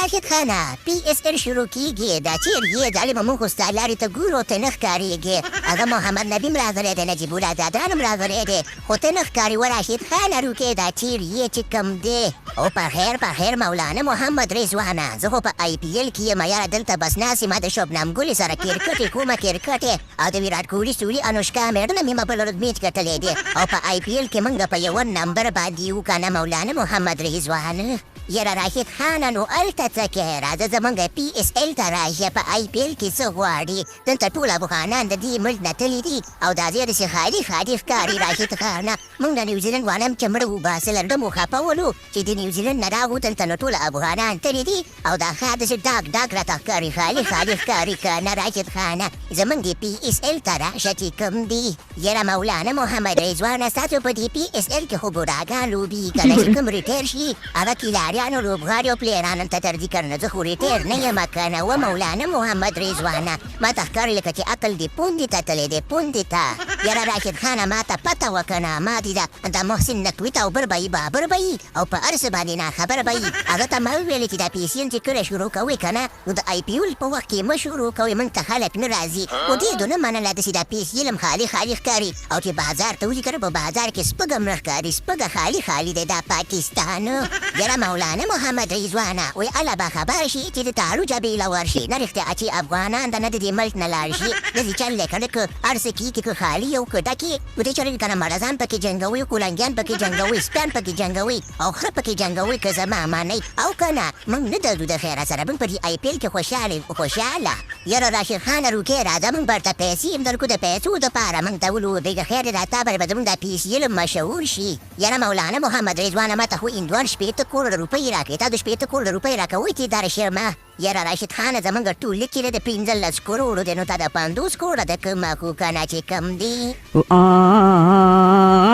راشد خانه، پي اس ایل شروع کیږي، دا چیر یې؟ ظالمه موږ خو ستا لارې ته ګورو، ته نه ښکاریږې. هغه محمد نبي هم راغلی دی، نجیب الله ځدران هم راغلی دی، خو ته نه ښکارې. وه راشد خانه، روکې، دا چیر یې چې کوم دی؟ او په خیر په خیر مولانا محمد رضوانه، زه خو په آی پي ایل کې یم یاره، دلته بس ناست یم، د شبنم ګلې سره کرکټ کومه کرکټ، او د ویراټ کوهلي سوري انوشکا میړنه مې بل ورځ میچ ګټلی دی، او په آی پي ایل کې موږ په یوه نمبر باندې یو که نه مولانا محمد رضوان؟ یاره راشد خانه، نو هلته څه کې؟ راځه زمونږ پي اس ایل ته راشه. په آی پي ایل کې څه غواړي؟ دلته ټول افغانان د دې ملک نه تللي دي او دا ځای داسې خالي خالي ښکاري. راشد خانه، موږ د نیوزیلنډ والا هم چې مړه وباسل، ډه مو خفه ولو چې د نیوزیلنډ نه راوتل ته، نو ټول افغانان تللي دي او دا ښار داسې ډاک ډاک راته ښکاري، خالي خالي ښکاري که نه راشد خانه؟ زمونږ دې پي اس ایل ته راشه چې کوم دي. یاره مولانا محمد رضوانه، ستاسو په دې پي اس ایل کې خو بوډاګان لوبي که نه؟ چې کوم ریټیر شي هغه کیلاریانو لوبغاړي او پلیرانو ته تر ذکر نه. زه خو ریټیر نه یم که نه؟ وه مولانا محمد رضوانه، ما ته ښکاري لکه چې عقل دې پوندې ته تللی دی، پوندې ته. یاره راشد خانه، ما ته پته وه که نه، ما دې دا محسن نقوي ته او بل به یي بابر به یي او په هر څه باندې ناخبره به یي، هغه ته ما وویلې چې دا پي اس ایل چې کله شروع کوئ که نه، نو د آی پي ایل په وخت کې مه شروع کوئ، موږ ته خلک نه راځي، خو دې دونه منله. داسې دا پي اس ایل هم خالي خالي ښکاري، او چې بازار ته وځي که نه، په بازار کې سپږه هم نه ښکاري، سپږه، خالي خالي دی دا پاکستان. یاره مولانا محمد رضوانه، وی اله به خبر شي چې د تارو جبې له ورشي. نه رښتیا چې افغانان د نه د دې ملک نه لاړ شي، داسې چل دی که نه، که هر څه کېږي، که خالي او که ډکې، نو دې چرې که نه مړزان پکې جنګوي، کولنګیان پکې جنګوي، سپیان پکې جنګوي او خره پکې جنګوي. که زما منئ او که نه، موږ نه درځو د خیره سره، موږ په دې آی پي ایل کې خوشحاله یو، خوشحاله. یاره راشد خانه، روکې، راځه، موږ برته پیسې هم درکو، د پیسو دپاره موږ ته ولوبېږه. خیر دی، دا تا باندې به زموږ دا پي اس ایل هم مشهور شي. یاره مولانا محمد رضوانه، ما ته خو هندوان 60 کروړه روپۍ راکړې، تا د 60 کروړه روپۍ راکوئ چې درشمه. یاره راشد خانه، زمونږ ټول لیکلې د 15 کروړو دی، نو تا د 50 کروړه د کومه خو که نه چې کم دي؟ آ.